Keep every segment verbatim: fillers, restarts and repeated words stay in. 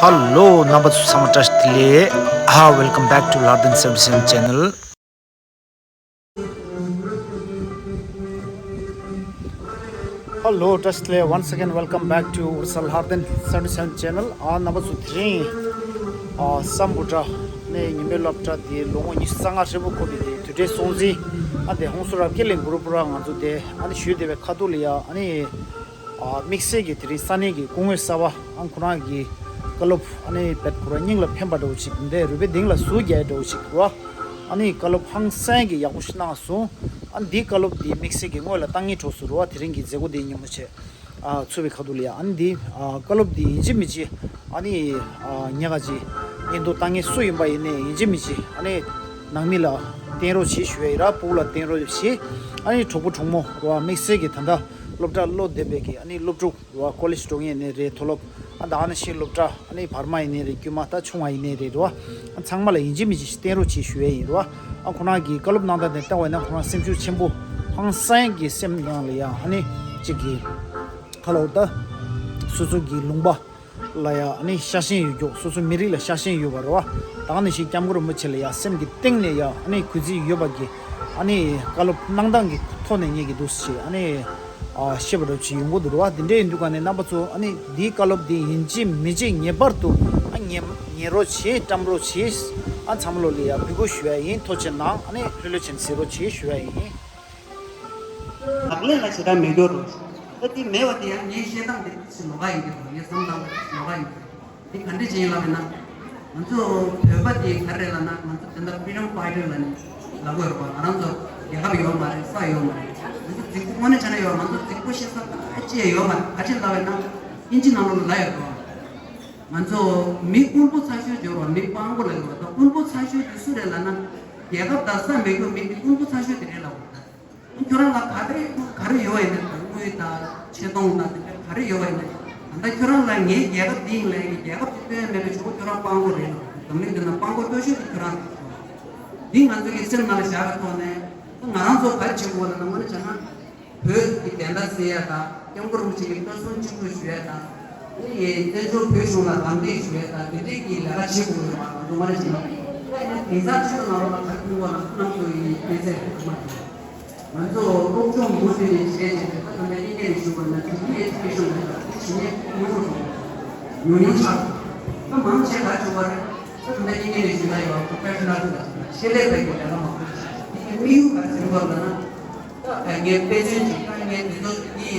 ཧ་ལོ། རྣམ་པ་ཚོ་ཚང་མ་བཀྲ་ཤིས་བདེ་ལེགས། ཨ། Welcome back to Lalden seventy seven channel. Hello, བཀྲ་ཤིས་བདེ་ལེགས། Once again, welcome back to Ursa Lalden seventy seven channel. ཨ། རྣམ་པ་ཚོ། དེ་རིང་ཨ་སམ་བྷོ་ཊ་ནས་ཉིན་མོའི་སློབ་གྲྭ་དེ་ལོ་ངོ་ཉི་ཤུ་རྩ་ལྔ་ཧྲིལ་པོ་འཁོར་དེ་དེ་དུས་དྲན་སྲུང་བརྩི། ཨ། དེ་ཧོང་སུར་རབ་རྒྱས་གླིང་གུ་རུ་པུ་ར་ང་ཚོ་དེ་ཨ་ནི་ཞུས་བསྡད་པའི་ཁ་ཐུག་ལ་ཡ། ཨ་ནི་ཨ་དམིགས་བསལ་གྱི་དེ་རིང་ས་གནས་ཀྱི་སྐུ་ངོ་གསར་པ། ཨ། ཁོ་རང་གི་བཀའ་སློབ། ཨ་ནི་བེད་ཁོ་རང་སྙིང་ལ་ཕན་པ་འདྲ་བོ་ཅིག་འདི་རུས་པའི་གདིང་ལ་ཟུག་རྒྱག་འདྲ་བོ་ཅིག་རེད་བ། ཨ་ནི་བཀའ་སློབ་ཧང་སང་གི་ཡག་པོ་ཞིག་གནང་སོང་། ཨ་ནི་འདིའི་བཀའ་སློབ་འདི་དམིགས་བསལ་གྱི་སྔོན་ལ་བཏང་སྙིང་བྲོ་སོང་རེད་བ། དེ་རིང་གི་མཛད་སྒོ་འདི་སྙིང་པོ་བྱས། ཨ། ཚུགས་པའི་ཁ་ཐུག་ལ་ཡ། ཨ་ནི་འདི་ཨ་བཀའ་སློབ་འདི་ཡིན་གཅིག་མིན་གཅིག་ཨ་ནི་ཨ་ཉག་ག་ཅིག་ཉིན་ཐོ་བཏང་མཁན་སུ་ཡིན་པ་ཡིན་ནའི་ཡིན་གཅིག་མིན་གཅིག་ཨ་ནི་ནང་མི་ལ་བསྟན་རོགས་བྱེད་ཞུ་ཡ་ཡིན་ར། སྤུ་གུ་ལ་བསྟན་རོགས་བྱེད། ཨ་ནི་གྲོགས་པོ་གྲོགས་མོ་རེད་བ། དམིགས་བསལ་གྱི་ད་ལྟ་སློབ་གྲྭ་སློབ་བསྡད་པའི་གི་ཨ་ནི་སློབ་ཕྲུག་རེད་བ། ཀོ་ལེཇ་འགྲོ་མཁན་ཡིན་ནའི་རེད། མཐོ་སློབ། ཨ། ད་ཨ་ནི་ཤེས་སློབ་གྲྭ། ཨ་ནི་བར་མ་ཡིན་ནའི་རེད། དཀྱུས་མ། ད་ཆུང་བ་ཡིན་ནའི་རེད་བ། ཨ། ཚང་མ་ལ་ཡིན་གཅིག་མིན་གཅིག་བསྟན་རོགས་བྱེད་ཞུ་ཡ་ཡིན་རེད་བ། ཨ། ཁོ་རང་གི་བཀའ་སློབ་གནང་སྟངས་དེ་བལྟས་པ་ཡིན་ན་ཁོ་རང་སེམས་ཤུགས་ཆེན་པོ་ཧང་སང་གི་སེམས་ནང་ལ་ཡ། ཨ་ནི་གཅིག་གི་ཁ་ལོ་ད་སོ་སོ་གི་ལུང་པ་ལ་ཡ། ཨ་ནི་ཤ་ཞེན་ཡོད་རྒྱུ། སོ་སོ་མི་རིགས་ལ་ཤ་ཞེན་ཡོད་པ་རེད་བ། ད་ནི་ཞིག་སྐྱབས་མགོན་རིན་པོ་ཆེ་ལ་ཡ་སེམས་ཀྱི་གཏིང་ནས་ཡ། ཨ་ནི་གུས་བརྩི་ཡོད་པ་གི། ཨ་ནི་བཀའ་སློབ་གནང་སྟངས་ཀྱི་ཐོག་ནས་ངེད་ཀྱི་འདུག་སེ། ཨ་ནི་ཨ་ཤེས་པ་འདྲ་ཅིག་ཡོང་གི་འདུག་རེད་བ། དེ་འདྲ་ཡིན་དུས་ག་ནས་རྣམ་པ་ཚོ། ཨ་ནི་འདིའི་བཀའ་སློབ་འདི་ཡིན་གཅིག་མིན་གཅིག་ངེས་པར་དུ། ཨ། ཉན་ཉན་རོགས་བྱེད། བཀྲམ་རོགས་བྱེད། ཨ། ཚང་མ་ལོ་ལ་ཡ་འབོད་སྐུལ་ཞུ་ཡ་ཡིན། ཐུགས་རྗེ་གནང་། ཨ་ནི་ལྷོད་ལྷོད་བྱས་ནས་གཟིགས་རོགས་བྱེད་ཞུ་ཡ་ཡིན། ལག་ལེན་ལ་ཞེ་དྲག་མེད་རྒྱུ་རེད། ད་དེ་མེད་པ་དེ་ཡང་ངའི་བཤད་སྟངས་དེ་ཅིག་ལོགས་ཀ་ཡིན་གྱི་རེད། ངའི་བསམ་སྟངས་དེ་ཅིག་ལོགས་ཀ་ཡིན་གྱི་རེད། དེ་ག་འདྲ་ཅིག་ཡིན་ལབ་ན། ང་ཚོ་བོད་པ་དེ་ག་རེ་ལབ་ན། ང་ཚོ་དེ་འདྲ་freedom fighter ལབ་ནས་ལབ་དགོས་རེད་པ། ང་རང་ཚོ་རྒྱལ་ཁབ་ཡོད་མ་རེད། ས་ཡོད་མ་རེད། ང་ཚོ་རྫིག་པོ་དངོས་གནས་བྱས་ན་ཡོད། ང་ཚོ་རྫིག་པོ་བཤད་ས་ག་ཅི་ཡང་ཡོད་མ་རེད། ག་ཅི་ལབ་ཡོད་ན། ཨིན་ཇི་ནང་ལོགས་ལ་ལབ་ཡོད་རེད་པ། ང་ཚོ་མི་དབུལ་པོ་ཚ་ཤོས་ཡོད་རེད་པ། མི་སྤྲང་པོ་ལབ་ཡོད་རེད་པ། ད་དབུལ་པོ་ཚ་ཤོས་དེ་སུ་རེད་ལབ་ན། རྒྱལ་ཁབ་དང་ས་མེད་རྒྱུ་མི་དེ་དབུལ་པོ་ཚ་ཤོས་དེ་རེད་ལབ་པ་རེད། ཁྱོད་རང་ལ་ག་རེ་ག་རེ་ཡོད་པ་ཡིན་ན། དངུལ་དང་ཆེ་མཐོང་དང་དེ་འདྲ་ག་རེ་ཡོད་པ་ཡིན་ན། ད་ལྟ་ཁྱོད་རང་ལ་ངའི་རྒྱལ་ཁབ་འདི་ཡིན་ལབ་ཀྱི། རྒྱལ་ཁབ་དེ་སྟོན་ཡ་མེད་པའི་ཆོག་གོ། ཁྱོད་རང་སྤྲང་པོ་རེད་ལ། འཛམ་གླིང་འདི་ན་སྤྲང་པོ་སྟོབས་ཤོས་དེ་ཁྱོད་རང་རེད། འདི་ང་ཚོ་གི་སེམས་ནང་ལ་བཞག་པའི་ཐོག་ནས། ང་རང་ཚོ་ག་རེ་བྱེད་དགོས་ལབ་ན། དངོས་གནས་བྱས་ན་བོད་ཀྱི་བདེན་མཐའ་གསལ་ཡ་དང་། སྐྱབས་མགོན་རིན་པོ་ཆེ་གི་བཀའ་གསུང་ཅི་ཐུབ་ཞུ་ཡ་དང་། ཨ་ནི་བཙན་བྱོལ་བོད་གཞུང་ལ་རམ་འདེགས་ཞུ་ཡ་དང་། འདི་འདྲའི་གི་ལས་ཀ་བྱེད་དགོས་ཡོད་པ་ང་ཚོ་དངོས་གནས་བྱས་ན། ཨ་ནི་དེང་སང་ཕྱི་ལོགས་ནང་ལོགས་ལ་ག་རེ་ཕུལ་དགོས་ལབ་ན། ཁོ་རང་ཚོ་ཡི་སྐད་ཆ་རེད། ཁོ་མ་རེད། ང་ཚོ་སློབ་སྦྱོང་མུ་མཐུད་ནས་བྱས་བྱས་བྱས། ད་ད་ལྟ་དབྱིན་སྐད་ནས་ཞུ་བ་ན་degree education ལབ་ཡོད་རེད། དེ་བྱེད་མཁན་ཉུང་རུ་འགྲོ། ཉུང་ཉུང་ཆགས་འགྲོ། ད་མང་ཆེ་ག་རེ་བྱུང་བ་རེད། ད་ད་ལྟ་དབྱིན་སྐད་ནས་ཞུ་ན་ཡོད། professional ལ་ཆེད་ལས་པའི་གི་ལས་ཀ་མང་པོ་ཞིག་བྱས། དེ་གི་དམིགས་ཡུལ་ག་རེ་ཟེར་བ་ལབ་ན། ད་ངས་དཔེ་མཚོན་ཅིག་ད་ངས་དེ་ཚོ་འདི་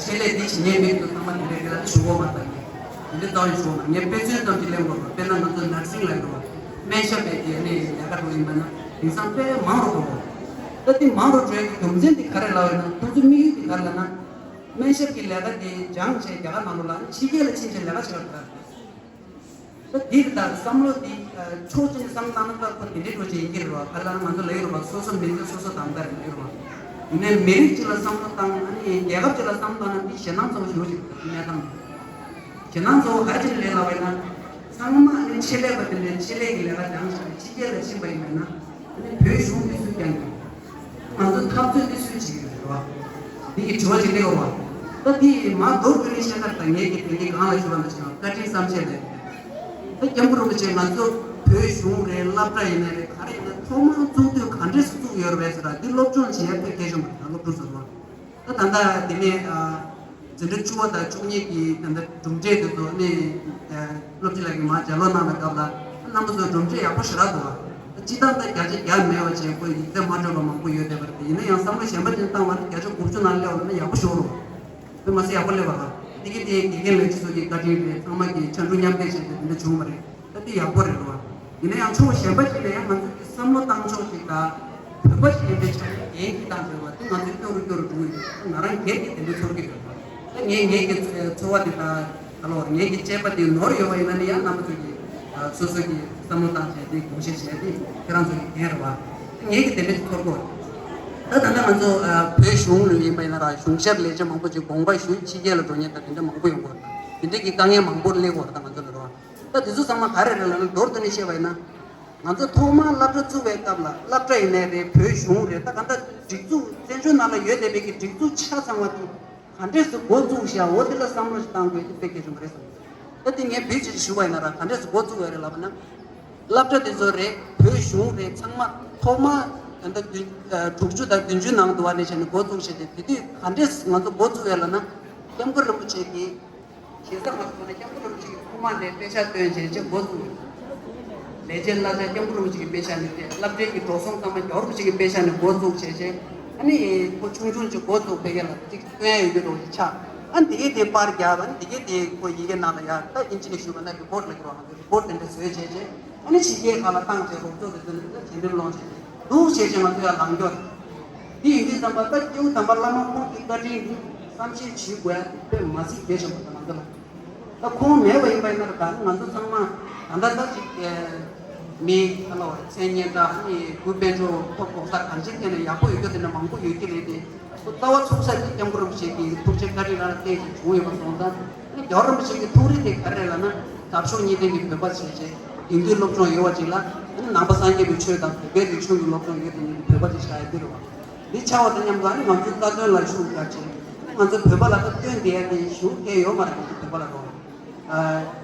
ཆེད་ལས་འདི་བྱེད་མཁན་མི་ཚོ་ཚང་མ་དེ་འདྲའི་རེད་ལབ་ཞུ་གི་མ་རེད། ད་ངས་དེ་འདྲ་རྩ་བ་ནས་ཞུ་གི་མ་རེད། ངས་དཔེ་མཚོན་ཙམ་ཅིག་ལེན་དགོས་རེད། དཔེར་ན་ང་ཚོ་nursing ལབ་ཡོད་རེད་པ། སྨན་ཞབས་པའི་དེ་ནས་ལས་ཀ་འགྲོ་ཡིན་པ་ན། དེང་སང་དཔེ་མང་རུ་འགྲོ་གི་རེད། ད་དེ་མང་རུ་འགྲོ་ཡག་གི་རྒྱུ་མཚན་དེ་ག་རེ་ལབ་ཡོད་ན། ཁོང་ཚོའི་དམིགས་ཡུལ་དེ་ག་རེ་ལབ་ན། སྨན་ཞབས་ཀྱི་ལས་ཀ་དེ་སྦྱངས་བྱས་རྒྱ་གར་ནང་ལོགས་ལ་ཕྱི་རྒྱལ་ལ་ཕྱིན་བྱས་ལས་ཀ་བྱེད་པ་དེ་ག་རེད། ད་དེ་རེད། ད་བསམ་བློ་དེ་ཕྱོགས་གཅིག་ནས་བསམ་བློ་བཏང་ན། ད་ཁོ་དེ་འདྲའི་འགྲོ་བྱས་ཡིན་གྱི་རེད་པ། ག་རེ་ལབ་ན་ང་ཚོ་ལབ་ཡོད་རེད་པ། སོ་སོ་མི་ཚེ་སོ་སོ་དམ་དྲག་རེད་ལབ་ཡོད་རེད་པ། ཡིན་ནའི་མི་རིགས་གཅིག་ལ་བསམ་བློ་བཏང་། ཨ་ནི་རྒྱལ་ཁབ་གཅིག་ལ་བསམ་བློ་བཏང་ན་འདི་ཞེད་སྣང་ཚ་པོ་ཞེ་པོ་ཅིག་རེད། གནས་སྟངས་དེ། ཞེད་སྣང་ཚ་པོ་ག་རེ་བྱས་ནས་ལབ་པ་ཡིན་ན། ཚང་མ་ཨ་ནི་ཆེད་ལས་པ་དེ་འདྲའི་ཆེད་ལས་ཀྱི་ལས་ཀ་སྦྱངས་བྱས་ཕྱི་རྒྱལ་ལ་ཕྱིན་པ་ཡིན་པས་ན། ཨ་ནི་བོད་གཞུང་འདི་སུས་སྐྱོང་གི་ཡོད། ང་ཚོ་འཐབ་རྩོད་འདི་སུས་བྱེད་ཀྱི་ཡོད་རེད་པ། འདི་གི་དྲི་བ་ཅིག་སླེབས་པ། ད་འདི་མར་མདོར་བསྡུས་ནས་བཤད་ན། ད་ངས་ཀྱི་དེ་གི་སྒང་ལ་ཞུ་བ་ན་ཅིག་བཀའ་དྲིན་བསམ་ཤེས་རེད། ད་སྐྱབས་མགོན་རིན་པོ་ཆེ་ང་ཚོ་བོད་གཞུང་རེད། སློབ་གྲྭ་ཡིན་ནའི་རེད། ག་རེ་ཡིན་ན་ཐོག་མར་བཙུགས་དུས་ག་འདྲས་སུ་བཙུགས་ཡོད་རེད་པས་ཟེར་ར། འདི་སློབ་སྦྱོང་བྱེད་ཡ་དཔེ་གལ་ཆེན་པོ་རེད། ད་སློབ་ཕྲུག་ཚོ་ལ། ད་ད་ལྟ་དེ་ནས་ཨ་འཛིན་གྲྭ་བཅུ་པ་དང་བཅུ་གཉིས་ཀྱི་ད་ལྟ་གྲུབ་འབྲས་དེ་ཚོ་ནས་ཨ་སློབ་སྤྱི་ལགས་ཀྱིས་མར་ལྗགས་ཀློག་གནང་བའི་སྐབས་ལ། རྣམ་པ་ཚོ་གྲུབ་འབྲས་ཡག་པོ་ཞེ་དྲག་འདུག་པ། སྤྱིར་བཏང་ད་བརྒྱ་ཆ་བརྒྱ་མེད་པ་བྱས། ཁོ་ཡིག་ཚད་མ་འཕྲོད་པ་མང་པོ་ཡོད་བསྡད་པ་རེད། ཡིན་ན་ཡང་བསམ་བློ་གཞན་པ་ཅིག་བཏང་བ་ན་བརྒྱ་ཆ་དགུ་བཅུ་ནང་སླེབས་པ་ན་ཡག་པོ་ཞིག་རེད། དཔེ་མ་སྲིད་ཡག་པོ་སླེབས་པ་རེད། དེ་གི་དེ་དགེ་རྒན་ལས་བྱེད་ཚོ་གི་བཀའ་དྲིན་རེད། ཚང་མ་གི་ཕྱར་གྲུ་མཉམ་འདེགས་བྱས་ཏེ་དེ་འདྲ་བྱུང་བ་རེད། ད་དེ་ཡག་པོ་རེད་རོ། ཡིན་ན་ཡང་ཕྱོགས་གཞན་པ་ཅིག་ནས་ཡང་ང་ཚོ་གི་བསམ་བློ་བཏང་ཕྱོགས་ཅིག་དང་། བོད་པ་ཞིག་ཡིན་པའི་ཆ་ནས་འགན་ཅིག་བཏང་ཡོད་པ་དེ་ང་ཚོས་སྐྱོ་རུ་སྐྱོ་རུ་འགྲོ་གི་ཡོད། ང་རང་སྒེར་གྱི་དེ་འདྲ་ཚོར་གྱི་ཡོད། ད་ངས་ངེད་ཀྱི་ཚོར་བ་དེ་དང་། ད་ལོ་ངེད་ཀྱི་དཔྱད་པ་དེ་ནོར་ཡོད་པ་ཡིན་ན་ནི་ཡང་རྣམ་པ་ཚོ་གིས་ཨ་སོ་སོ་གིས་བསམ་བློ་བཏང་བྱས་ཏེ་དགོངས་བཞེས་བྱས་ཏེ་ཁྱེད་རང་ཚོ་གི་འགན་རེད་བ། ངེད་ཀྱིས་དེ་འདྲ་ཞིག་ཚོར་གོ། ད་ད་ལྟ་ང་ཚོ་ཨ་བོད་གཞུང་ལ་ཡིན་པ་ཡིན་ན་ར། གཞུང་ཞབས་ལས་བྱེད་མང་པོ་ཅིག་དགོངས་པ་ཞུས་ཕྱི་རྒྱལ་ལ་འགྲོ་མཁན་དང་དེ་འདྲ་མང་པོ་ཡོང་གི་ཡོད་རེད། དེ་འདྲ་གི་དཀའ་ངལ་མང་པོ་སླེབས་ཡོད་རེད། ད་ང་ཚོ་ལ་རེད་བ། ད་དེ་ཚོ་ཚང་མ་ག་རེ་རེད་ལབ་ན། མདོར་བསྡུས་ནས་བཤད་པ་ཡིན་ན། ང་ཚོ་ཐོག་མར་སློབ་གྲྭ་བཙུགས་པའི་སྐབས་ལ། སློབ་གྲྭ་ཡིན་ནའི་རེད། བོད་གཞུང་རེད། ད་ག་འདྲ་སྒྲིག་འཛུགས་བཙན་བྱོལ་ནང་ལ་ཡོད་བསྡད་པའི་གི་སྒྲིག་འཛུགས་ཆ་ཚང་བ་དེ་ག་འདྲས་སུ་འགོ་བཙུགས་བཞག་འོ་དེ་ལ་བསམ་བློ་ཞིག་བཏང་དགོས། དེ་དཔེ་གལ་ཆེན་པོ་རེད་བསམ་གྱི། ད་དེ་ངས་བོད་ཅིག་ཞུ་བ་ཡིན་ན་ར་ག་འདྲས་སུ་འགོ་བཙུགས་ཡོད་རེད་ལབ་ན། སློབ་གྲྭ་དེ་ཚོ་རེད། བོད་གཞུང་རེད། ཚང་མ་ཐོག་མ་ད་ལྟ་བདུན་ཨ་དྲུག་ཅུ་དང་བདུན་ཅུ་ནང་དུ་བ་ནས་བྱས་ནས་འགོ་བཙུགས་བྱས་ཏེ། དེ་དུས་ག་འདྲས་ང་ཚོ་འགོ་བཙུགས་ཡོད་ལབ་ན། སྐྱབས་མགོན་རིན་པོ་ཆེ་གིས་ཞེ་ས་ང་ཚོ་ན་སྐྱབས་མགོན་རིན་པོ་ཆེ་གི་ཐོག་མ་ནས་དཔེ་ཆ་བཏོན་བྱས་རྗེས་འགོ་བཙུགས་ཡོད། ལས་བྱེད་གླ་ཆ་སྐྱབས་མགོན་རིན་པོ་ཆེ་གི་དཔེ་ཆ་ནས་རེད། སློབ་གྲྭའི་གི་འགྲོ་སོང་ཚང་མ་རྒྱལ་བ་རིན་པོ་ཆེ་གི་དཔེ་ཆ་ནས་འགོ་བཙུགས་བྱས་རྗེས། ཨ་ནི་ཁོ་ཆུང་ཆུང་ཅིག་འགོ་བཙུགས་པའི་ག་ལ་ཅིག་སྟོན་ཡ་ཡོད་རྒྱུ་འདྲ་བོ་ཞིག་ཆགས། ཨ་ནི་དེ་གས་དེ་པར་བརྒྱབ། ཨ་ནི་དེ་གས་དེ་ཁོ་ཡི་གེ་ནང་ལ་ཡ། ད་དབྱིན་ཇི་ལ་ཞུས་པ་ན་རི་པོར་ཊི་ལབ་ཀྱི་རེད་བ། ང་ཚོ་རི་པོར་ཊི་དེ་འདྲ་བཟོས་བྱས་རྗེས། ཨ་ནི་ཕྱི་རྒྱལ་ཁག་ལ་བཏང་བྱས་རོགས་ཚོགས་དེ་ཚོ་ནས་ད་དྲན་འདུན་སློང་བྱས་རྗེས་འདུག་བྱས་རྗེས་ང་ཚོ་ཡར་ལངས་རྒྱུ་རེད། དེ་ཡིན་དུས་ཙམ་པ་ད་སྐྱེ་བོ་དམ་པ་བླ་མ་ཁོང་གི་བཀའ་དྲིན་འདི་བསམ་ཤེས་བྱེད་དགོས་ཡ་དེ་དཔེ་མ་སྲིད་གལ་ཆེན་པོ་རེད་ང་ཚོ་ལ། ད་ཁོང་མེད་པ་ཡིན་པ་ཡིན་ན་ར། ད་ང་ཚོ་ཚང་མ་ད་ལྟ་ད་ཅིག་མི་ག་ལ་བ་མཚན་སྙན་གྲགས་ནི་གུས་དཔལ་འབྱོར་ཐོབ་གོ་ས་གང་ཅིའི་ཐད་ནས་ཡག་པོ་ཡོད་རྒྱུ་དེ་འདྲ་མང་པོ་ཡོད་ཀྱི་རེད་དེ། ཁོ་རྩ་བ་ཚུགས་ས་དེ་སྐྱབས་མགོན་རིན་པོ་ཆེ་གི་ཐུགས་རྗེ་བཀའ་དྲིན་ལ་བརྟེན་ཞིང་བྱུང་ཡོད་པ་སོང་ཙང་། ཨ་ནི་རྒྱལ་བ་རིན་པོ་ཆེ་གི་ཐུགས་རེ་དེ་ག་རེ་རེད་ལབ་ན། དགའ་ཕྱོགས་གཉིས་ལྡན་གྱི་བོད་པ་བྱས་རྗེས་དེང་དུས་སློབ་སྦྱོང་ཡོད་པ་ཅིག་ལ། ཨ་ནི་ནང་པ་སངས་རྒྱས་པའི་ཆོས་དང་བོད་པའི་རིག་གཞུང་གི་སློབ་སྦྱོང་ཡོད་དེ་ཉིད་ཀྱི་བོད་པ་ཅིག་ཆགས་ཡ་དེ་རེད་བ། འདི་ཆགས་པ་དང་མཉམ་དུ་ཨ་ནི་ང་ཚོའི་རྩ་དོན་ལ་ཤུགས་རྒྱག་ཆེད་ང་ཚོ་བོད་པ་ལ་ད་སྟོན་བསྡད་ཡ་དེ་ཞུ་མཁན་ཡོད་མ་རེད། ང་ཚོ་བོད་པ་ལ་རོགས། ཨ་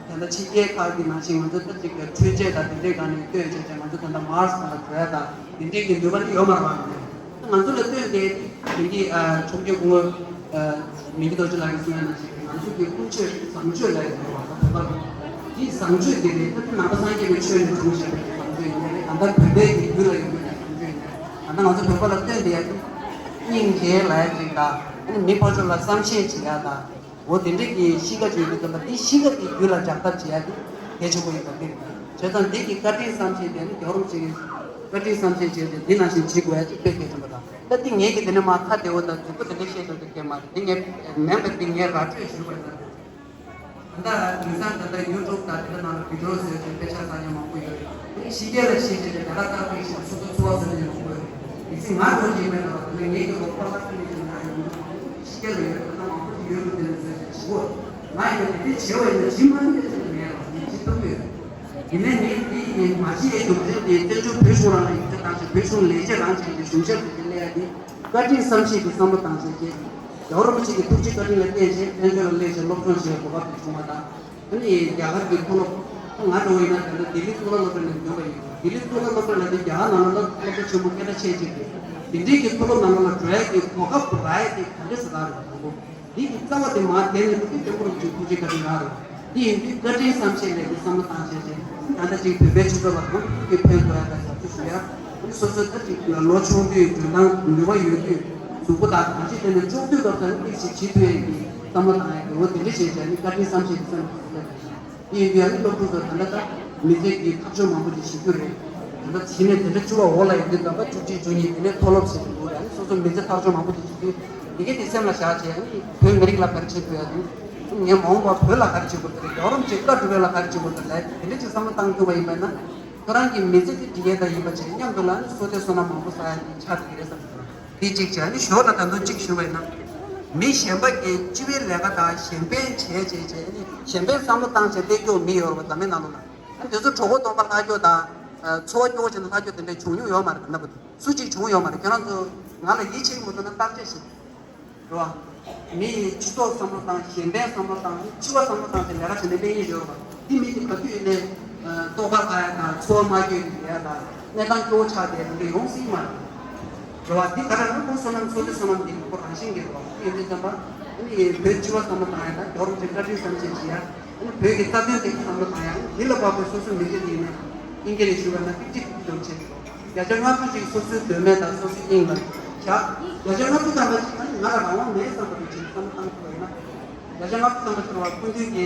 ད་ལྟ་ཕྱི་རྒྱལ་ཁག་གི་ནང་བཞིན་ང་ཚོ་ད་ཅིག་གི་འཕྲུལ་ཆས་དང་དེ་འདྲའི་སྒང་ནས་སྟོན་བྱས་ཙང་ང་ཚོ་ད་ལྟ་མཱར་སི་ནང་ལ་འགྲོ་ཡ་དང་དེ་འདྲའི་གི་ནུས་པ་ནི་ཡོད་མ་རེད་བ། ང་ཚོ་ལ་སྟོན་བསྡད་དེ་འདི་ཨ་ཆོས་རྒྱལ་སྐུ་ངོ་ཨ་མི་འགྱུར་རྡོ་རྗེ་ལགས་ཀྱིས་གསུངས་ཡ་ནང་བཞིན་ང་ཚོ་གི་ཀུན་སྤྱོད་བཟང་སྤྱོད་ལ་ཡོད་རེད་བ། ད་བོད་པ་འདི་བཟང་སྤྱོད་དེ་རེད། ད་ནང་པ་སངས་རྒྱས་པའི་ཆོས་ནས་བྱུང་བཞག་པའི་བཟང་སྤྱོད་ཡིན་ནའི་རེད། ད་ལྟ་བོད་པའི་གི་རྒྱུད་ལ་ཡོད་པའི་བཟང་སྤྱོད་ཡིན་ནའི་རེད། ད་ལྟ་ང་ཚོ་བོད་པ་ལ་སྟོན་བསྡད་ཡ་དེ་སྙིང་རྗེ་ལབ་ཡ་ཅིག་དང་། ཨ་ནི་མི་ཕར་ཕྱོགས་ལ་བསམ་ཤེས་བྱེད་ཡ་དང་། འོ་དེ་འདྲས་ཀྱི་གཤིས་ཀ་ཅིག་ཡོད་དུས་ཙམ་པ་དེ་གཤིས་ཀ་དེ་རྒྱུད་ལ་འཇགས་ཐབས་བྱེད་ཡ་དེ་གལ་ཆེན་པོ་ཡིན་པ་འདི་རེད། བྱས་ཙང་འདི་གི་བཀའ་དྲིན་བསམ་ཤེས་དེ་ནི་རྒྱལ་བ་རིན་པོ་ཆེ་གི་བཀའ་དྲིན་བསམ་ཤེས་བྱས་ཏེ་འདི་ནང་བཞིན་བྱེད་དགོས་ཡ་ཅིག་དཔེ་གལ་ཆེན་པོ་རེད། ད་འདི་ངེད་ཀྱི་དེ་ནས་མ་ཁ་བདེ་བོ་དང་རྫིག་པོ་དེ་འདྲས་བཤད་ཐུབ་ཀྱི་མ་རེད། འདི་ངས་མིན་པ་འདི་ངས་ར་སྤྲོད་ཞུས་པ་ཡིན། ད་ལྟ་དེང་སང་ད་ལྟ་ཡུ་ཊུབ་དང་དེ་འདྲ་ནང་ལ་བི་ཌི་ཡོ་བཟོས་ཏེ་དཔེ་ཆ་ཚང་ཡང་མང་པོ་ཡོད་རེད། དེ་ཕྱི་རྒྱལ་ལ་ཕྱིན་བྱས་ཏེ་ད་ལྟ་ལྟ་བུ་ཞིག་སོ་སོ་འཚོ་བ་བཟོ་ནས་ཡོང་དགོས་རེད། དེ་ཚེ་ང་རང་ཡིན་པའི་ནང་ལ་ད་ལྟ་ངེད་ཀྱི་རོགས་པ་ལ་ཁ་ནས་ཡིན་ན་ཡོང་ཕྱི་རྒྱལ་ལ་ཡོད་པ་ད་མང་པོ་ཞིག་ཡོད་རེད། དེ་ལ་བཟོས་ཏེ་བྱེད་དགོས། ང་ཡིན་ན་དེ་བྱེད་པ་ཡིན་ན་ཇི་མ་ཡིན་པའི་ཚེ་ལ་ངས་རང་ཡིན་ཇི་ལྟ་བུ་ཡོད། ཡིན་ནའི་ངས་འདི་ཡིན་མ་བྱེད་ཡའི་རྒྱུ་མཚན་དེ་བཙན་བྱོལ་བོད་གཞུང་རང་ལ་ཡིག་ཆ་བཏང་ཞིང་བོད་གཞུང་ལས་བྱེད་རང་བྱས་ཏེ་གཞུང་ཞབས་ཀྱི་གླེང་ཡ་འདི་བཀའ་དྲིན་བསམ་ཤེས་ཀྱི་བསམ་བློ་བཏང་བྱས་རྗེས། རྒྱལ་བ་རིན་པོ་ཆེ་གི་ཐུགས་རྗེ་བཀའ་དྲིན་ལ་བརྟེན་བྱས་བཙན་བྱོལ་ལ་སླེབས་བྱས་སློབ་སྦྱོང་བྱེད་གོ་སྐབས་དེ་བྱུང་བ་དང་། ཨ་ནི་རྒྱ་གར་གྱི་མཐོ་སློབ་ང་འདྲ་བོ་ཡིན་ན་ད་ལྟ་ལྡི་ལི་གཙུག་ལག་སློབ་གྲྭ་ནས་ཐོན་པ་ཡིན། ལྡི་ལི་གཙུག་ལག་སློབ་གྲྭ་ལབ་དུས་རྒྱ་གར་ནང་ལ་སློབ་སློབ་གྲྭ་ཆེན་པོ་སྐད་གྲགས་ཆེ་ཅིག་རེད། དེ་འདྲའི་གི་མཐོ་སློབ་ནང་ལ་འགྲོ་ཡ་གི་གོ་སྐབས་རག་ཡ་དེ་ག་འདྲས་སུ་རག་རེད་དང་པོ། འདི་གི་རྩ་བ་དེ་མར་དེ་ནས་ཀུན་གྱིས་སྐྱབས་མགོན་རིན་པོ་ཆེའི་ཐུགས་རྗེ་བཀའ་དྲིན་རག་རེད། འདི་ཡིན་དུས་བཀའ་དྲིན་བསམ་ཤེས་ལས་ཀྱི་བསམ་བློ་བཏང་བྱས་ཏེ་ད་ལྟ་ཅིག་བོད་པའི་སྤྱི་ཚོགས་ལ་གང་ཐུབ་ཀྱིས་ཕན་ཐོགས་ཡ་དང་ཞབས་ཕྱི་ཞུ་ཡ། སོ་སོའི་ད་ཅིག་ལོ་ཆུང་དུས་འཇོན་ཐང་ནུས་པ་ཡོད་དུས་གཟུགས་པོ་དང་གང་ཅི་དེ་ནས་ལྕོགས་དུས་སྐབས་སུ་ཏོག་ཙམ་བྱེད་ཐུབ་ཡ་གི་བསམ་བློ་བཏང་ཡ་གི་འོ་དེ་འདྲ་བྱས་བྱས་ནས་བཀའ་དྲིན་བསམ་ཤེས་ཀྱི་སེམས་ཀྱི་བཟོ་ལས་དང་། ཡིན་དུས་ཨ་ནི་སློབ་ཕྲུག་ཚོ་ད་ལྟ་ད་མི་ཚེ་གི་ཐག་གཅོད་མང་པོ་ཅིག་བྱེད་རྒྱུ་རེད། ད་ལྟ་ཕྱི་ནས་དེ་འདྲ་བཅུ་བ་འོག་ལ་ཡོད་དུས་ད་ལྟ་བཅུ་གཅིག་བཅུ་གཉིས་དེ་ནས་མཐོ་སློབ་ཟེར་གྱི་འདུག་རེད། ཨ་ནི་སོ་སོ་མི་ཚེ་ཐག་གཅོད་མང་པོ་ཅིག་བྱེད་དུས་འདི་གས་དེ་སེམས་ལ་བཞག་བྱས་ཨ་ནི་བོད་མི་རིགས་ལ་ག་རེ་བྱེད་དགོས་ཡ་དང་། ངས་མ་འོངས་པར་བོད་ལ་ག་རེ་བྱེད་དགོས་ཀྱི་རེད། རྒྱལ་བ་རིན་པོ་ཆེའི་བཀའ་སྒྲུབ་པ་ལ་ག་རེ་བྱེད་དགོས་ཀྱི་རེད། དེ་འདྲ་ཅིག་བསམ་བློ་བཏང་ཐུབ་པ་ཡིན་པ་ན་ཁྱོད་རང་གི་མི་ཚེ་དེ་འགྲིག་ཡས་ད་ཡིན་པ་བྱས་མཉམ་དུ་ལ་ཨ་ནི་བསོད་བདེ་བསོད་ནམས་མང་པོ་བསགས་ཡ་དེ་ཆགས་ཀྱི་རེད་བསམ་གྱི་འདུག་འདི་གཅིག་བྱས་ནས་ཞོར་ལ་ད་དུང་གཅིག་ཞུ་བ་ཡིན་ན། མི་གཞན་པ་གིས་སྤྱི་པའི་ལས་ཀ་དང་གཞན་ཕན་བྱས་བྱས་བྱས་ནས་གཞན་ཕན་བསམ་བློ་བཏང་བྱས་བསྡད་རྒྱུ་མི་ཡོད་རེད་པ། འཛམ་གླིང་ནང་ལོགས་ལ། ཨ་དེ་ཚོ་གྲོད་ཁོག་སྟོང་པ་ལྷག་རྒྱུ་དང་། འཚོ་བ་སྐྱོ་བོ་བྱས་ནས་ལྷག་རྒྱུ་དེ་འདྲ་བྱུང་མྱོང་ཡོད་མ་རེད། ད་ལྟ་བར་དུ་སུ་གཅིག་བྱུང་ཡོད་མ་རེད། ཁྱེད་རང་ཚོ་ང་ལ་ཡིད་ཆེས་ཀྱི་མི་འདུག་ན་བརྟག་དཔྱད་བྱེད། རེད་བ། མི་ཡི་སྤྱི་ཚོགས་བསམ་བློ་བཏང་། གཞན་ཕན་བསམ་བློ་བཏང་། སྤྱི་པ་བསམ་བློ་བཏང་བྱས་ལས་ཀ་བྱས་ནས་སླེབས་ཡིན་ཡོད་རེད་པ། འདི་མི་དེ་ག་དུས་ཡིན་ནའི་ལྟོ་ག་ཁ་ཡ་དང་འཚོ་བ་མ་སྐྱོ་ཡ་དང་གནས་སྟངས་སྐྱོ་བོ་ཆགས་བསྡད་དེ་འདྲ་ཡོང་སྲིད་མ་རེད། རེད་བ། འདི་ག་རེ་རེད། ཁོ་བསོད་ནམས་འཚོ་དུས་བསོད་ནམས་འདི་ཁོ་རང་བཞིན་གྱིས་རེད་བ། དེ་ཡིན་དུས་ཙམ་པ་ཨ་ནི་བོད་སྤྱི་པ་བསམ་བློ་བཏང་ཡ་དང་རྒྱལ་བ་རིན་པོ་ཆེ་བཀའ་དྲིན་བསམ་ཤེས་བྱེད་ཡ། ཨ་ནི་བོད་ཀྱི་རྩ་དོན་དེ་བསམ་བློ་བཏང་ཡ། འདི་ལ་བབ་པའི་སོ་སོའི་མི་ཚེ་འདི་ཡིན་ན་ཨིན་སྐད་ནས་ཞུས་པ་ན་ཀི་ཀི་ཀི་ཀི་བྱེད་ཀྱི་འདུག་བརྒྱ་ཆ་ལྔ་བཅུ་ཞིག་སོ་སོའི་འདོད་མོས་དང་སོ་སོའི་དབྱིངས་ལ་བཞག་བརྒྱ་ཆ་ལྔ་བཅུ་ཙམ་པ་ཞིག་ཨ་ནི་ང་ལ་རང་དབང་མེད་བསམ་པ་དེ་བྱེད་བསམ་བློ་བཏང་ཐུབ་པ་ཡིན་ན། བརྒྱ་ཆ་ལྔ་བཅུ་ཙམ་པ་ཞིག་ལ་སྐུ་མདུན་གྱི་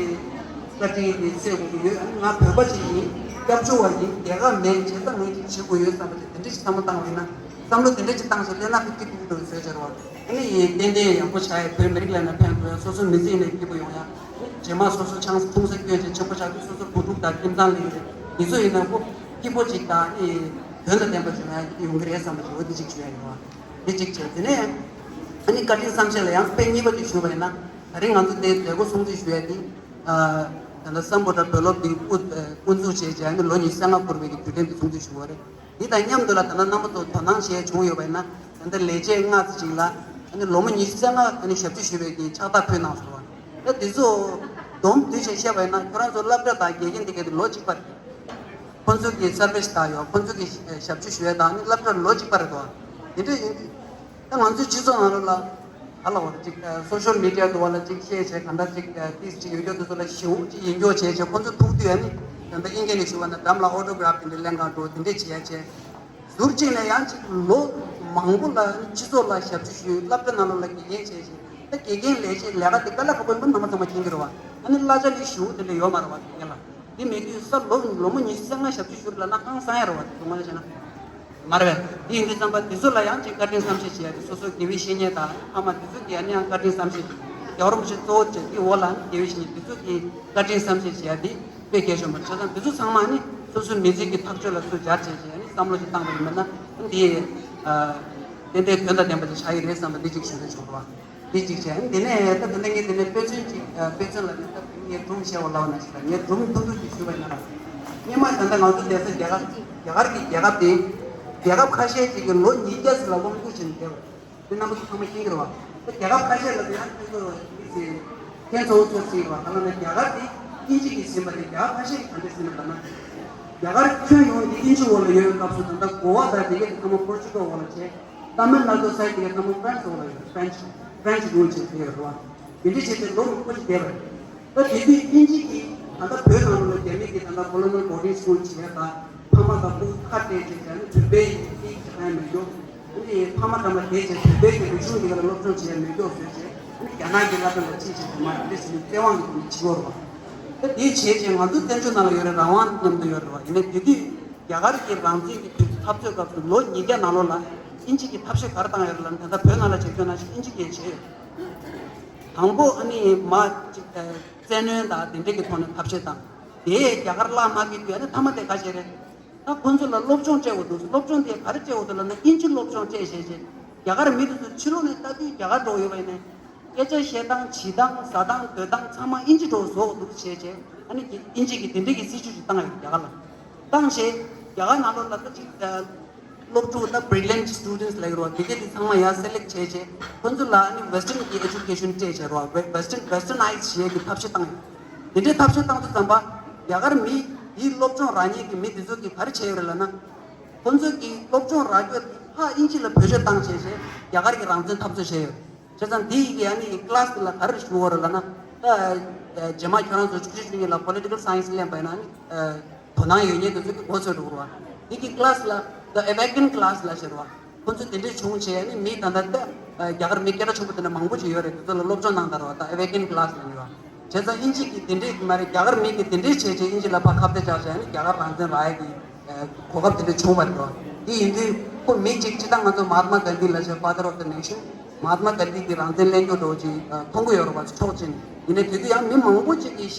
བཀའ་དྲིན་དེ་སེལ་དགོས་ཀྱི་ཡོད། ཨ་ནི་ང་བོད་པ་ཞིག་ཡིན། སྐྱབས་བཅོལ་བ་ཡིན། རྒྱལ་ཁབ་མེད། བྱས་ཙང་ངས་ཅིག་བྱེད་དགོས་ཡོད་བསམ་པ་དེ་དེ་འདྲ་ཞིག་བསམ་བློ་བཏང་བ་ཡིན་ན། བསམ་བློ་དེ་འདྲ་ཅིག་བཏང་བྱས་སླེབས་ན་ཀི་ཀི་ཀི་ཀི་འགྲོ་བཟོས་བྱས་རེད་བ། ཨ་ནི་ཏན་ཏན་ཡག་པོ་ཆགས་ཡ། བོད་མི་རིགས་ལ་ཡིན་ན་ཕན་ཐོགས་ཡ། སོ་སོའི་མི་ཚེ་ཡིན་ན་སྐྱིད་པོ་ཡོང་ཡ། རྗེས་མ་སོ་སོ་ཆང་ས་འཐུང་ས་སྐྱོན་ཅིག་ཆེན་པོ་ཆགས་དུས་སོ་སོ་བུ་ཕྲུག་དང་ཁྱིམ་ཚང་ལ་ཡོད་རེད། དེ་ཚོ་ཡིན་ན་ཁོ་སྐྱིད་པོ་ཅིག་དང་ཨེ་དོན་དང་ལྡན་པ་ཅིག་ཡོང་ཡ་ཡོང་གི་རེད་བསམ་པ་ཅིག་འོ་དེ་ཅིག་ཞུ་ཡ་ཡིན་བ། དེ་ཅིག་བྱས། དེ་ནས་ཨ་ནི་བཀའ་དྲིན་བསམ་ཤེས་ལ་ཡང་དཔེ་གཉིས་པ་ཅིག་ཞུས་པ་ཡིན་ན། ད་རིང་ང་ཚོ་དེ་མཛད་སྒོ་སྲུང་བརྩི་ཞུ་ཡ་དེ། ཨ་ད་ལྟ་སམ་བྷོ་ཊ་བོད་སློབ་འདི་དབུ་དབུ་འཛུགས་བྱས་རྗེས་ཨ་ནི་ལོ་ཉི་ཤུ་རྩ་ལྔ་འཁོར་བའི་གི་དུས་དྲན་དེ་སྲུང་བརྩི་ཞུ་བ་རེད། འདི་དང་མཉམ་དུ་ལ་ད་ལྟ་རྣམ་པ་ཚོ་དོ་སྣང་བྱས་བྱུང་ཡོད་པ་ཡིན་ན། ད་ལྟ་ལས་བྱེད་ལྔ་ཙམ་ཅིག་ལ་ཨ་ནི་ལོ་ངོ་ཉི་ཤུ་རྩ་ལྔ་ཨ་ནི་ཞབས་ཕྱི་ཞུས་པའི་གི་ཕྱག་རྟགས་ཕུལ་གནང་སོང་བ། ད་འདི་ཚོ་ སྡོམ་བསྡུས་བྱས་བཤད་པ་ཡིན་ན་ཁྱོད་རང་ཚོ་སློབ་གྲྭ་དང་དགེ་རྒན་དེ་ག་དེ་ལོ་གཅིག་པ་རེད། ཁོ་ཚོ་གི་སར་བིས་དང་ཡོད། ཁོ་ཚོ་གི་ཞབས་ཞུ་ཞུ་ཡ་དང་ནི་སློབ་གྲྭ་ལོ་གཅིག་པ་རེད་དོ། དེ་འདྲ་ཡིན་དུས་ད་ང་ཚོའི་སྤྱི་ཚོགས་ནང་ལོགས་ལ་ཧ་ལ་བོར་ཅིག་སོ་ཤལ་མི་ཌི་ཡ་དུ་བ་ལ་ཅིག་བཤད་བྱས་གང་འདྲ་ཅིག་ཏིས་ཅིག་ཡོད་རྒྱུ་དེ་ཚོ་ལ་ཞེ་པོ་ཅིག་ཡིད་འཇོག་བྱས་བྱས་ཁོ་ཚོ་ཐུག་དུས་ཨ་ནི་ད་ལྟ་ཨིན་སྐད་ནས་ཞུ་བ་ན་འགྲམ་ལ་ཨོ་ཊོ་གྷ་རབ་དེ་འདྲ་ལེན་གང་འགྲོ་དེ་འདྲ་བྱས་བྱས། ཟུར་གཅིག་ནས་ཡང་གཅིག་ལོ་མང་པོ་ལ་སྤྱི་ཚོགས་ལ་ཞབས་ཞུ་ཞུས། སློབ་གྲྭ་ནང་ལོགས་ལ་དགེ་རྒན་བྱས་ཤིང་། ད་དགེ་རྒན་ལས་བྱེད་ལས་ཀ་དེ་དཀའ་ལས་ཁག་པོ་ཡིན་པ་རྣམ་པ་ཚང་མ་མཁྱེན་གྱི་རེད་བ། ཨ་ནི་གླ་ཆ་ལས་ཞེ་པོ་དེ་འདྲ་ཡོད་མ་རེད་བ། དགེ་རྒན་ལ་དེ་མེད་དུས་ས་ལོ་ལོ་མོ་ཉི་ཤུ་རྩ་ལྔ་ཞབས་ཞུ་ཞུ་རེད་ལབ་ན་ཧང་སང་ཡ་རེད་བ། དེ་ཚོ་ངོ་ལ་བྱས་ན་མ་རེད་བས། དེ་ཡིན་དུས་ཙམ་པ་དེ་ཚོ་ལ་ཡང་གཅིག་བཀའ་དྲིན་བསམ་ཤེས་བྱེད་ཡ་དེ་སོ་སོའི་དགེ་བའི་བཤེས་གཉེན་དང་ཕ་མ་དེ་ཚོ་གི་ཨ་ནི་ཡང་བཀའ་དྲིན་བསམ་ཤེས་བྱེད། རྒྱལ་བ་རིན་པོ་ཆེ་གཙོ་བོ་བྱས་དེ་འོག་ལ་ཨ་ནི་དགེ་བའི་བཤེས་གཉེན་དེ་ཚོ་གི་བཀའ་དྲིན་བསམ་ཤེས་བྱེད་ཡ་དེ། དཔེ་གལ་ཆེན་པོ་རེད། བྱས་ཙང་འདི་ཚོ་ཚང་མ་ནི་སོ་སོའི་མི་ཚེ་གི་ཐག་གཅོད་ལ་ཚུར་སྦྱར་བྱས་བྱས་ནི་བསམ་བློ་ཞིག་བཏང་བ་ཡིན་ན་འདི་ཨ་ཏན་ཏན་དོན་དང་ལྡན་པ་ཞིག་ཆགས་ཀྱི་རེད་བསམ་པ་འདི་གཅིག་ཞུ་འདོད་བྱུང་རོགས། འདི་གཅིག་བྱས། འདི་ནས་ད་ད་ལྟ་ངས་འདི་ནས་དཔེ་མཚོན་གཅིག་ཨ་དཔེ་མཚོན་ལ་ནི་ད་ངས་སྒྲུང་བཤད་པ་ལབ་ན་ཞིག་ལ་ངས་སྒྲུང་ཐུང་ཐུང་ཅིག་ཞུས་པ་ཡིན་ན། སྔོན་མ་ད་ལྟ་ང་ཚོ་བསྡད་ས་རྒྱ་གར་རྒྱ་གར་གྱི་རྒྱལ་ཁབ་དེ་རྒྱལ་ཁབ་ཁ་ཤས་ཅིག་གི་ལོ་ཉིས་བརྒྱ་ཙམ་ལ་དབང་བསྒྱུར་བྱས་ནས་བསྡད་པ་རེད། འདི་རྣམ་པ་ཚོ་ཚང་མ་མཁྱེན་གྱི་རེད་བ། ད་རྒྱལ་ཁབ་ཁ་ཤས་ལ་དེ་ཡང་ཁྱེད་ཚོ་མི་ཚེ་ཁྱེད་ཚོ་ཚོ་ཟེར་བ་ག་ལ་ན་རྒྱ་གར་དེ་དབྱིན་ཇི་གིས་ཟིན་པ་རེད། རྒྱལ་ཁབ་ཁ་ཤས་ཀྱིས་ག་འདྲས་ཟིན་པ་ལབ་ན། རྒྱ་གར་ཁྱོན་ཡོངས་དེ་དབྱིན་ཇི་འོག་ལ་ཡོད་པའི་སྐབས་སུ་ད་ལྟ་གོ་བ་དང་དེ་གས་དེ་ཚང་མ་པོར་ཅུ་གལ་འོག་ལ་བྱས། ཏཱ་མིལ་ནཱ་ཌུ་སའི་དེ་གས་ཚང་མ་ཧྥ་རན་སི་འོག་ལ་ཡོད། ཧྥ་རན་སི་ཧྥ་རན་སི་རུལ་བྱས་ཏེ་ཡོད་རེད་བ། དེ་འདྲས་བྱས་ཏེ་ལོ་མང་པོ་ཞིག་བསྡད་པ་རེད། ད་དེ་དུས་དབྱིན་ཇི་གིས་ད་ལྟ་བོད་ནང་ལ་རྒྱ་མི་གིས་ད་ལྟ་ཀོ་ལོ་ནལ་བོར་ཌིང་སི་ཀུལ་བྱས་དང་ཕ་མ་དང་སྤུ་གུ་ཁ་གཏད་བྱས་བྱས་ནས་བོད་པའི་ཡིན་ཅི་གང་ཡང་མེད་རྒྱུ། ཨ་ནི་ཕ་མ་དང་མ་བསྡད་བྱས་བོད་པའི་གི་རིག་གཞུང་འདི་ག་ལ་སློབ་སྦྱོང་བྱས་མེད་རྒྱུ་བཟོས་བྱས་ཨ་ནི་རྒྱ་ནག་གི་བླ་སྤྲུལ་ལ་ཕྱིན་བྱས་དེ་མ་རེད་ཟེར་ནས་བཙན་དབང་གི་ཐོག་ནས་བྱེད་དགོས་རེད་བ། ད་དེ་བྱས་བྱས་ང་ཚོ་བཙན་བྱོལ་ནང་ལ་ཡོད་རེད་རང་དབང་མཉམ་དུ་ཡོད་རེད་བ། ཡིན་ནའི་དེ་དུས་རྒྱ་གར་གྱི་རང་བཙན་གྱི་དུས་ཚོད་འཐབ་རྩོད་སྐབས་སུ་ལོ་ཉིས་བརྒྱ་ནང་ལོགས་ལ་དབྱིན་ཇི་གིས་ཐབས་ཤེས་ག་རེ་བཏང་ཡོད་རེད་ལབ་ན། ད་ལྟ་བོད་ནང་ལ་བྱེད་སྐྱོང་ནང་བཞིན་དབྱིན་ཇི་གིས་བྱས་ཡོད། དང་པོ་ཨ་ནི་མ་གཅིག་བཙན་གནོན་དང་དེ་འདྲས་ཀྱི་ཐོག་ནས་ཐབས་ཤེས་བཏང་། དེ་རྒྱ་གར་བརླག་མ་ཕེབས་དུས་ཨ་ནི་མཐའ་མ་དེ་ག་བྱས་རེད། ད་ཁོང་ཚོ་ལ་སློབ་སྦྱོང་སྤྲད་དགོས་འདུག་སློབ་སྦྱོང་དེ་ག་རེ་སྤྲད་དགོས་འདུག་ལབ་ན་དབྱིན་ཇི་སློབ་སྦྱོང་སྤྲད་བྱས་བྱས། རྒྱ་གར་མི་དེ་ཚོ་ཕྱི་ལོགས་ནས་ལྟ་དུས་རྒྱ་གར་འགྲོ་ཡོད་པ་ཡིན་ནའི། སྐད་ཆ་བཤད་སྟངས་བྱེད་སྟངས་ཟ་སྟངས་སྡོད་སྟངས་ཚང་མ་དབྱིན་ཇི་འདྲ་བོ་བཟོ་དགོས་འདུག་བྱས་བྱས། ཨ་ནི་དབྱིན་ཇི་གིས་དེ་འདྲས་ཀྱི་སྲིད་ཇུས་ཤིག་བཏང་ཡོད་རྒྱ་གར་ལ། བཏང་བྱས་རྒྱ་གར་ནང་ལོགས་ལ་ད་ཅིག་སློབ་ཕྲུག་ད་brilliant students ལབ་ཀྱི་རེད་བ། དེ་གས་དེ་ཚང་མ་ཡར་སེ་ལེག་བྱས་བྱས་ཁོ་ཚོ་ལ་ཨ་ནི་western གྱི་education སྤྲད་བྱས་རེད་བ། western westernized བྱེད་ཡས་ཀྱི་ཐབས་ཤེས་བཏང་ཡོད། དེ་འདྲའི་ཐབས་ཤེས་བཏང་དུས་ཙམ་པ་རྒྱ་གར་མི་དེའི་སློབ་སྦྱོང་རག་མཁན་གྱི་མི་དེ་ཚོ་གིས་ག་རེ་བྱས་ཡོད་རེད་ལབ་ན། ཁོ་ཚོ་གིས་སློབ་སྦྱོང་རག་རྒྱུ་དེ་ཕར་དབྱིན་ཇི་ལ་བེད་སྤྱོད་བཏང་བྱས་བྱས་རྒྱ་གར་གྱི་རང་བཙན་འཐབ་རྩོད་བྱས་ཡོད། བྱས་ཙང་དེ་ཡི་གེ་ཨ་ནི་ཀི་ལ་སི་དེ་ལ་ག་རེ་ཞུ་བ་རེད་ལབ་ན། ད་རྗེས་མ་ཁྱོད་རང་ཚོ་ཆུ་ཚོད་བཅུ་གཉིས་ལ་political science ལེན་པ་ཡིན་ན་ཨ་ནི་དོ་སྣང་ཡོད་མཁན་དེ་ཚོ་གི་མགོ་ཚོས་འགྲོ་གི་རེད་བ། དེ་གི་ཀི་ལ་སི་ལ་ད་ཨེ་ཝེ་ཀན་ཀི་ལ་སི་ལབ་བྱས་རེད་བ། ཁོ་ཚོ་དེ་འདྲས་བྱུང་བྱས་ཨ་ནི་མི་ད་ལྟ་ད་རྒྱ་གར་མི་སྐད་གྲགས་ཆེན་པོ་དེ་འདྲ་མང་པོ་ཅིག་ཡོད་རེད། དེ་ཚོ་ལ་སློབ་སྦྱོང་གནང་དང་རེད་བ། ད་ཨེ་ཝེ་ཀན་ཀི་ལ་སི་ལབ་ནི་བ། བྱས་ཙང་དབྱིན་ཇི་གིས་དེ་འདྲས་མ་རེད། རྒྱ་གར་མི་གིས་དེ་འདྲས་བྱས་བྱས་དབྱིན་ཇི་ལ་ཕར་ཁ་གཏད་བཅག་བྱས་ཨ་ནི་རྒྱ་གར་རང་བཙན་རག་ཡས་ཀྱི་གོ་སྐབས་དེ་འདྲ་བྱུང་བ་རེད་དོ། དེ་ཡིན་དུས་ཁོ་མི་གཅིག་སྤྱིར་བཏང་ང་ཚོ་Mahatma Gandhi ལབ་བྱས་father of the nation Mahatma Gandhi གི་རང་བཙན་གླེང་རྒྱུ་འདྲ་བོ་ཅིག་མཐོང་གི་ཡོད་རེད་བ། ཕྱོགས་གཅིག་ནས་ཡིན་ནའི་དེ་དུས་ཡང་མི་མང་པོ་ཅིག་གིས་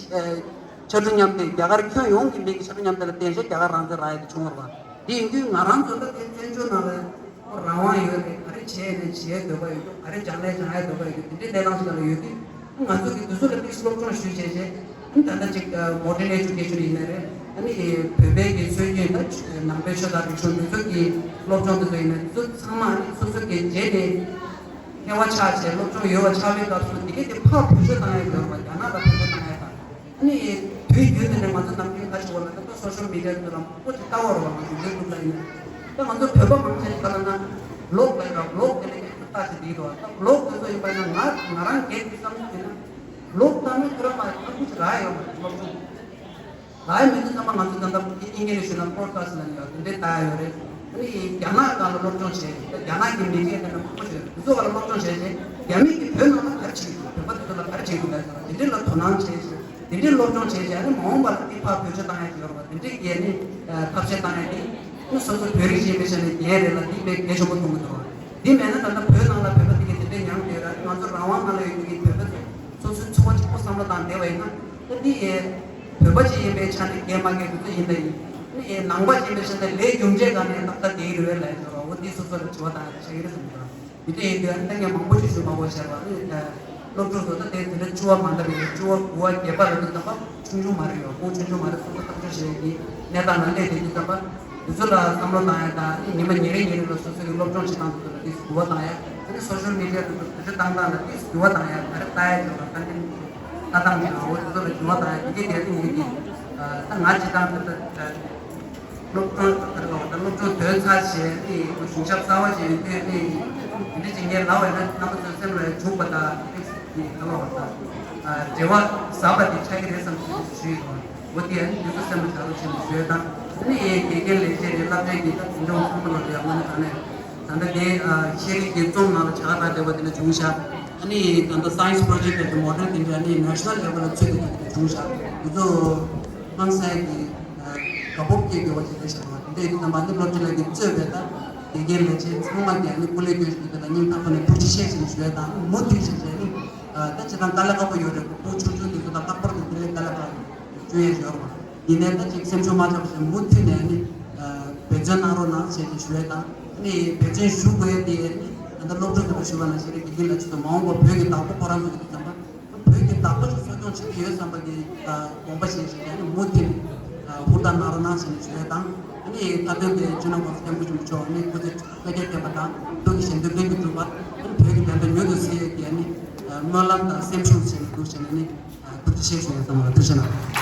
ཕྱར་གྲུ་མཉམ་འདེགས། རྒྱ་གར་ཁྱོན་ཡོངས་ཀྱི་མི་གི་ཕྱར་གྲུ་མཉམ་འདེགས་ལ་བརྟེན་བྱས་རྒྱ་གར་རང་བཙན་རག་ཡས་དེ་བྱུང་བ་རེད་བ། དེ་ཡིན་དུས་ང་རང་ཚོ་ད་དེ་བཙན་བྱོལ་ནང་ལ་རང་དབང་ཡོད་རེད། ག་རེ་བྱས་ནས་བྱེད་འདོད་པ་ཡོད་རྒྱུ། ག་རེ་སྦྱང་ལས་སྦྱང་ཡས་འདོད་པ་ཡོད་རྒྱུ། དེ་འདྲའི་གནས་སྟངས་ཤིག་ལ་ཡོད་དུས་ང་ཚོ་གི་དེ་ཚོ་ལ་ཏིས་སློབ་སྦྱོང་ཞུས་བྱས་བྱས། ཨ་ནི་ད་ལྟ་ཅིག་modern education ཡིན་ན་རེད། ཨ་ནི་བོད་པའི་གི་སྲོལ་རྒྱུན་དང་ནང་པའི་ཆོས་དང་རིག་གཞུང་འདི་ཚོ་གི་སློབ་སྦྱོང་འདི་ཚོ་ཡིན་ན་འདི་ཚོ་ཚང་མ་ཨ་ནི་སོ་སོ་གི་རྗེས་ནས་མཁས་པ་ཆགས་བྱས་སློབ་སྦྱོང་ཡོད་པ་ཆགས་པའི་སྐབས་སུ་འདི་གས་དེ་ཕར་བེད་སྤྱོད་བཏང་ཡས་ཡོད་རེད་བ། རྒྱ་ནག་ལ་བེད་སྤྱོད་བཏང་ཡས་དང་། ཨ་ནི་དུས་རྒྱུན་དུ་ནས་ང་ཚོ་ནམ་རྒྱུན་ག་ཞིག་བ་ལ་ད་ལྟ་social media འདི་ལ་མང་པོ་ཅིག་ལྟ་བ་རེད་བ། ང་ཚོ་YouTube ལ་ཡིན་ན་ད་ང་ཚོ་བོད་པ་མང་ཆེ་ག་ལ་ན་blog ལ་ཡོད་blog དེ་ལ་ཡང་ལྟ་བྱེད་དེ་ཡོད་རེད་བ། ད་blog དེ་ཚོ་ཡིན་པ་ཡིན་ན་ང་ང་རང་སྒེར་གྱི་བསམ་ཚུལ་ཡིན་ན། ལོག་བཏང་ན་ཁྱོད་རང་མ་ཁག་པོ་ཞིག་རག་ཡོད་མ་རེད། སློབ་སྦྱོང་རག་ཡོད་མི་འདུག་བསམ་པ་ང་ཚོ་ད་ལྟ་དབྱིན་སྐད་ནས་ཞུས་ན་པོ་ཌི་ཁ་སི་ཊི་ལ་ཡོད་དེ་འདྲའི་ལྟ་ཡ་ཡོད་རེད། ཨ་ནི་རྒྱ་ནག་སྒང་ལ་སློབ་སྦྱོང་བྱས་རེད། ད་རྒྱ་ནག་གི་མི་སྐད་དེ་འདྲ་མང་པོ་ཞིག་རེད། དེ་ཚོ་སྒང་ལ་སློབ་སྦྱོང་བྱས་རྗེས་རྒྱ་མི་གིས་བོད་ནང་ལ་ག་རེ་བྱེད་ཀྱི་འདུག་བོད་པ་དེ་ཚོ་ལ་ག་རེ་བྱེད་ཀྱི་འདུག་ལབ་ཡ་དེ་འདྲའི་ལ་དོ་སྣང་བྱས་རྗེས་དེ་འདྲའི་སློབ་སྦྱོང་བྱས་རྗེས་ཨ་ནི་མ་འོངས་པ་ལ་དེ་ཕར་བེད་སྤྱོད་བཏང་ཡ་ཅིག་ཡོད་རེད་བ། དེ་འདྲའི་གི་ཨ་ནི་ཐབས་ཤེས་བཏང་ཡ་དེ་ཨ་ནི་སོ་སོ་བོད་རིགས་ཡིན་པའི་ཆ་ནས་རྒྱལ་རེད་ལ་དེ་དཔེ་གལ་ཆེན་པོ་མཐོང་གི་འདུག་བ། འདི་མེད་ན་ད་ལྟ་བོད་ནང་ལ་བོད་པ་དེ་གས་དེ་འདྲའི་མྱངས་བསྡད་ཡོད་ར། ང་ཚོ་རང་དབང་ནང་ལ་ཡོད་མཁན་གྱི་བོད་པ་ཚོ་སོ་སོའི་འཚོ་བ་གཅིག་པོ་བསམ་བློ་བཏང་བསྡད་པ་ཡིན་ན་ད་འདི་ཨེ་བོད་པ་ཅིག་ཡིན་པའི་ཆ་ནས་རྒྱལ་མ་རྒྱལ་དེ་ཚོ་ཡིན་ད་ཡིན། ཨེ་ནང་པ་ཅིག་ཡིན་པའི་ཆ་ནས་ལས་རྒྱུ་འབྲས་སྒང་ནས་ཏག་ཏག་བསྡད་ཀྱི་རེད་པས་ལབ་ཡ་ཅིག་ཡོད་ར། འོ་འདི་སོ་སོ་ལ་དྲི་བ་བཏང་ཡ་ཆགས་ཀྱི་རེད་བསམ་གྱི་ར། མི་དེ་ཡིན་དུས་ཨ་ནི་ད་ངས་མང་པོ་ཞིག་ཞུ་མ་དགོས་བྱས་པ་ཨ་ནི་ད། སློབ་ཕྲུག་ཚོ་ད་དེ་དེ་འདྲ་བཅུ་པ་མ་འདྲ་བའི་བཅུ་པ་དགུ་པ་བརྒྱད་པ་ལ་དུས་ཙམ་པ་ཆུང་ཆུང་མ་རེད་ཡོད། ཁོང་ཆུང་ཆུང་མ་རེད། སོ་སོ་ཐག་གཅོད་བྱེད་ཡས་ཀྱི་གནས་སྟངས་ལ་སླེབས་དེ་དུས་ཙམ་པ་དེ་ཚོ་ལ་བསམ་བློ་བཏང་ཡ་དང་ཨ་ནི་ཉི་མ་ཉིན་རེ་ཉིན་རེ་ལ་སོ་སོ་གི་སློབ་སྦྱོང་བྱེད་སྟངས་དེ་ཚོ་ལ་དེ་འགྱུར་བ་བཏང་ཡ། ཨ་ནི་སོ་ཤལ་མི་ཌི་ཡ་དེ་ཚོ་བེད་སྤྱོད་བཏང་སྟངས་ལ་དེ་འགྱུར་བ་བཏང་ཡ་ག་རེ་ལྟ་ཡ་ཡོད་ལ་ག་འདྲ། ལྟ་སྟངས་ཀྱི་འོ་དེ་ཚོ་ལ་འགྱུར་བ་དང་ཡི་གེ་དེ་ནི་ཡིན་གྱི། ད་ང་སྤྱི་བཏང་དེ་ལྟ་སློབ་སྦྱོང་ད་ལྟ་སློབ་སྦྱོང་དོན་ཚར་བྱས་ནི་གཞུང་ཞབས་གསར་བ་ཞིག་ཡིན་དུས་ནི་དེ་འདྲ་ཅིག་ངས་ལབ་པ་ཡིན་ན་རྣམ་པ་ཚོའི་སེམས་ལ་འཇུག་པ་དང་ཏིག་ཙམ་གྱི་ག་ལབ་པ་དང་འབྲེལ་བ་ཟབ་པ་དེ་ཆགས་ཀྱི་རེད་བསམ་གྱི་ཞུས་ཡོད། འོ་དེ་ཡང་ནི་དུས་ཚོད་སེམས་ལ་བཞག་རོགས་བྱེད་ཞུས་དང་ནི་དགེ་རྒན་ལས་བྱེད་ཀྱི་སློབ་གྲྭའི་གི་ད་འཛིན་སྐྱོང་ཚང་མ་ལ་ཡང་ངོ་ནས་དྲང་གནས། ད་ལྟ་དེ་ཤེས་རིག་གི་རྩོམ་ནང་ལ་བྱ་དགའ་བསྡད་པ་དེ་འདྲ་བྱུང་ཤག་ཨ་ནི་ད་ལྟ་སའེན་སི་པོ་རོ་ཇེག་དེ་མོ་ཌེལ་དེ་འདྲ་ཨ་ནི་ནེ་ཤ་ནལ་ལེ་ཝལ་ལ་ཚུད་དེ་དེ་འདྲ་བྱུང་ཤག་དེ་ཚོ་ཧང་སངས་ཀྱི་དགའ་སྤོབས་སྐྱེ་དགོས་པ་ཞིག་རེད་ཤག་དེ་འདྲ་ཡིན་དུས་ཙམ་པ་ཨ་ནི་སློབ་ཁྲིད་ལ་གི་གཙོས་པའི་ད་དགེ་རྒན་ལས་བྱེད་ཚང་མ་གི་ཨ་ནི་སྐུ་ལས་སྐྱོན་ཞིག་དེ་ལ་སྙིང་ཐག་པ་ནས་ཐུགས་རྗེ་ཆེ་ཞེས་ཞུ་ཡ་དང་མུ་མཐུད་ཞིག་བྱས་ནི་ད་ཇི་ལྟར་དཀའ་ལས་ཁག་པོ་ཡོད་རེད། ཕྲུ་གུ་ཆུང་ཆུང་དེ་ཚོ་དང་ལྷག་པར་དུ་དེ་ལས་དཀའ་ལས་ཁག་སྐྱོན་ཡས་ཡོད་རེད་བ། ཡིན་ནའི་ད་ཅིག་སེམས་ཤུགས་མ་ཆག་པ་བྱས་མུ་མཐུད་ནས་ནི་འབད་བརྩོན་གནང་རོགས་གནང་ཞེས་ཞུ་ཡས་དང་ནི་འབད་བརྩོན་ཞུ་དགོས་ཏེ་ནི་ད་ལྟ་སློབ་ཕྲུག་ཚོ་ལ་ཞུ་བ་ནང་བཞིན་རེད། དགེ་རྒན་ལ་ཅིག་ཏུ་མ་འོངས་པ་བོད་ཀྱི་བདག་པོ་ཁོ་རང་ཚོ་ཡིན་དུས་ཙམ་པ་བོད་ཀྱི་བདག་པོ་ཞིག་གསོ་སྐྱོང་བྱེད་ཀྱི་ཡོད་བསམ་པ་གི་དགོངས་པ་བཞེས་ཞེས་ནི་མུ་མཐུད་ནས་ཧུར་ཐག་གནང་རོགས་གནང་ཞེས་ནས་ཞུ་ཡས་དང་ནི་མཐའ་དོན་དེ་སྤྱི་ནོར་༸གོང་ས་༸སྐྱབས་མགོན་ཆེན་པོ་མཆོག་ནི་སྐུ་ཚེ་བསྐལ་བརྒྱར་བརྟན་པ་དང་ཐུགས་ཀྱི་བཞེད་དོན་ལྷུན་གྱིས་གྲུབ་པ་ནི་བོད་ཀྱི་བདེན་མཐའ་མྱུར་དུ་གསལ་ཡས་ཀྱི་ནི་སྨོན་ལམ་དང་སེམས་ཤུགས་བྱས་ནས་འདུག་ཞེས་ནས་ནི། ཐུགས་རྗེ་ཆེ་ཞུ་ཡ་ཙམ་ལ་ཐུགས་རྗེ་གནང་།